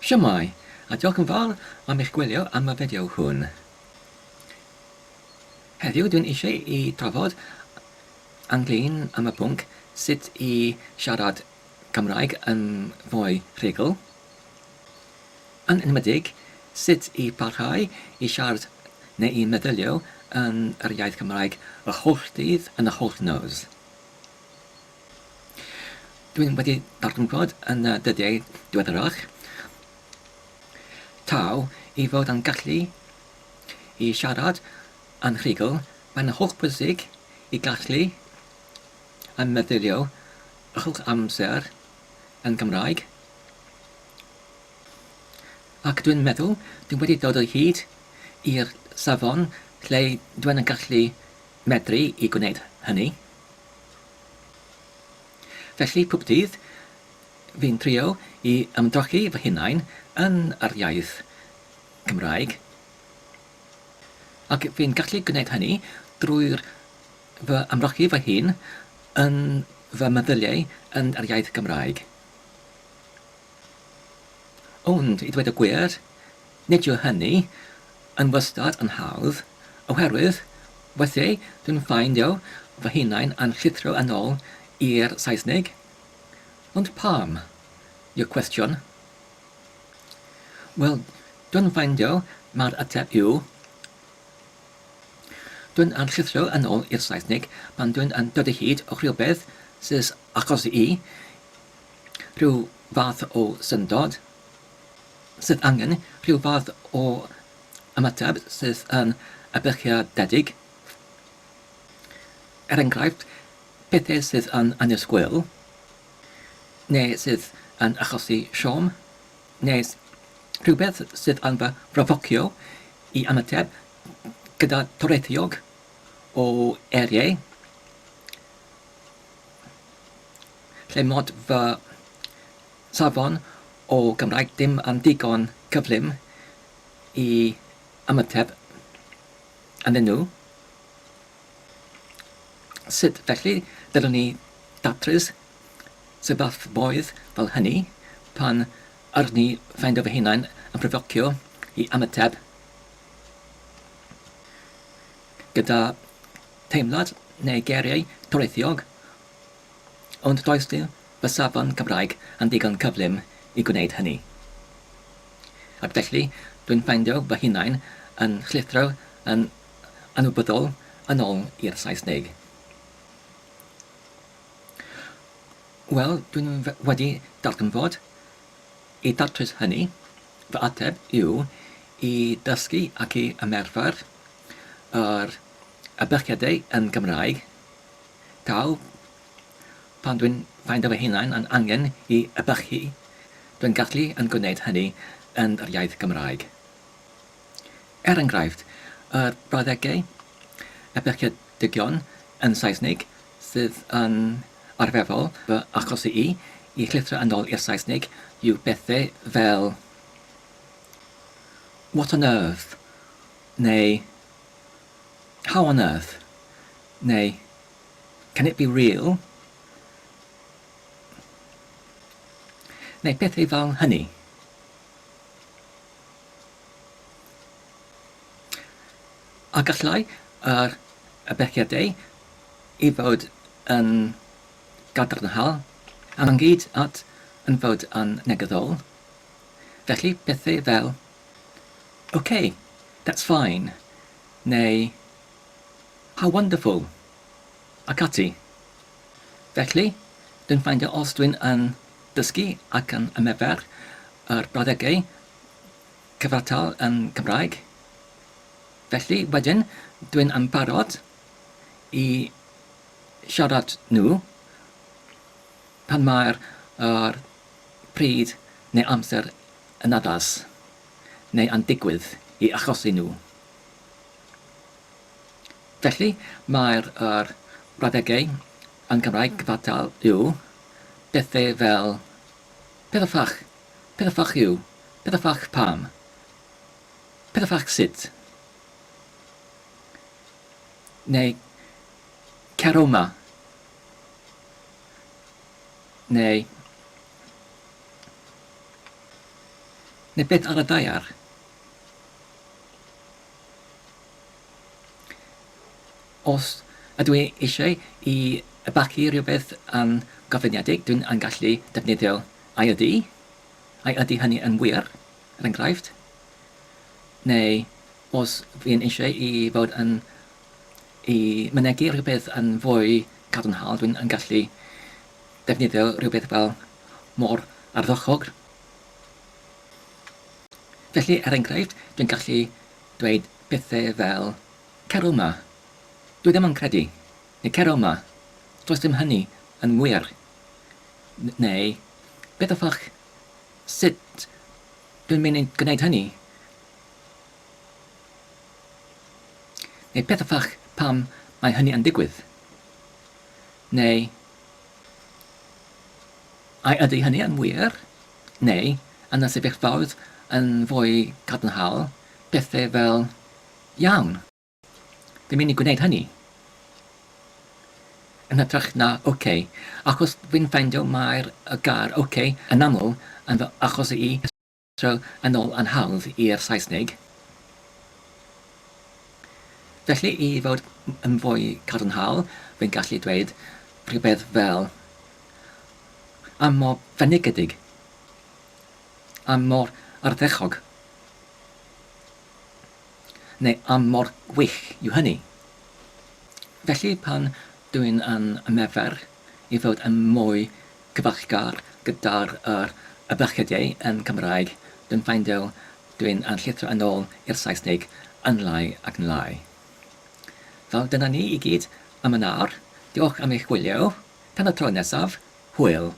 Shwmae, a diolch yn fawr am eich gwylio am y fideo hwn. Heddiw dwi'n eisiau i drafod ynglyn am y pwnc sut i siarad Cymraeg yn fwy rhugl. Yn enwedig, sut i parhau i siarad neu i meddylio yn yr iaith Cymraeg yr holl dydd yn y holl nos. Dwi'n wedi darganfod yn y dyddiau diweddarach taw i fod yn gallu i siarad yn rhugl, mae'n hollbwysig i gallu yn meddylio yr holl amser yn Gymraeg. Ac dwi'n meddwl dwi'n wedi dod o hyd i'r safon lle dwi'n yn gallu medru i gwneud hynny. Felly, pob dydd, fi'n trio i ymdrochi fy hunain yn yr iaith Gymraeg, ac fi'n gallu gwneud hynny drwy'r fy ymdrochi fy hun yn fy meddyliau yn yr iaith Gymraeg. Ond, i ddweud y gwir, nid yw hynny yn wastad yn hawdd, oherwydd weithiau dwi'n ffeindio fy hunain yn llithro yn ôl i'r Saesneg. Ond pam? yw'r cwestiwn. Wel, dwi'n ffeindio mai'r ateb yw, dwi'n yn llithro yn ôl i'r Saesneg pan dwi'n yn dod o hyd o rhywbeth sydd achosi i rhyw fath o syndod, sydd angen rhyw fath o ymateb sydd yn aberchiadedig, er enghraifft, pethau sydd yn annisgwyl, neu sydd yn achosi siom, neu rhywbeth sydd yn fy mhrofocio i ymateb gyda toreithiog o eiriau, lle mod fy safon o Gymraeg dim yn ddigon cyflym i ymateb ynddyn nhw. Sut felly dylwn ni datrys sefyllfaoedd fel hynny pan ydyn ni ffeindio fy hunain yn pryfocio i ymateb gyda teimlad neu geiriau toreithiog? Ond does dim fy safon Cymraeg yn ddigon cyflym i gwneud hynny. Ac felly dwi'n ffeindio fy hunain yn llithro yn anwybyddol yn ôl i'r Saesneg. Wel, dwi'n wedi darganfod, i ddatrys hynny, fy ateb yw i ddysgu ac i ymarfer yr aberchiadau yn Gymraeg, Taw, pan dwi'n ffeindio fy hunain yn angen i ebychu, dwi'n gallu yn gwneud hynny yn yr iaith Gymraeg. Er enghraifft, yr brawddegau ebychiadigion yn Saesneg sydd yn arferol fy achosi i i llithro yn ôl i'r Saesneg yw bethau fel What on earth? neu How on earth? neu Can it be real? Neu pethau fel hynny. A gallai yr aberchiadau i fod yn gadarnhaol ynghyd at yn fod yn negyddol. Felly pethau fel OK, that's fine neu How wonderful! Ac ati. Felly, dwi'n ffeindio os dwi'n yn dysgu ac yn ymarfer yr brawddegau cyfartal yn Cymraeg, felly wedyn dwi'n yn barod i siarad nhw pan mae'r yr pryd neu amser yn addas neu yn digwydd i achosi nhw. Felly, mae'r yr brawddegau yn Gymraeg cyfartal yw pethau fel Peth y ffach, peth y ffach yw, peth y ffach pam, peth y ffach sut, neu cer o 'ma, neu Neu beth ar y ddaear? Os ydw i eisiau i bachu rhywbeth yn gyfyngedig, dwi'n yn gallu defnyddio ai ydy, ai ydy hynny yn wir, er enghraifft. Neu os fi'n eisiau i fod yn i mynegi rhywbeth yn fwy cadarnhaol, dwi'n yn gallu defnyddio rhywbeth fel mor ardderchog. Felly, er enghraifft, dwi'n gallu dweud pethau fel Cer o 'ma! Dwi ddim yn credu! Neu Cer o 'ma! Does dim hynny yn wir! Neu Beth y ffyc? Sut dwi'n mynd i gwneud hynny? Neu Beth y ffyc pam mae hynny yn digwydd? Neu Ai ydy hynny yn wir? Neu, yn y sefyllfaoedd yn fwy cadarnhaol, pethau fel 'Iawn, fi'n mynd i gwneud hynny', yn hytrach na 'OK', achos fi'n ffeindio mai'r gair 'OK' yn aml yn fy achos i tro yn ôl yn hawdd i'r Saesneg. Felly, i fod yn fwy cadarnhaol, fi'n gallu dweud rhywbeth fel 'Am mor fendigedig! Am mor ardderchog! Neu 'Am mor wych yw hynny! Felly, pan dwi'n yn ymarfer i fod yn mwy cyfeillgar gyda'r yr ybychiadau yn Cymraeg, dwi'n ffeindio dwi'n yn llithro yn ôl i'r Saesneg yn lai ac yn lai. Wel, dyna ni i gyd am yn awr. Diolch am eich gwylio. Tan y tro nesaf, hwyl!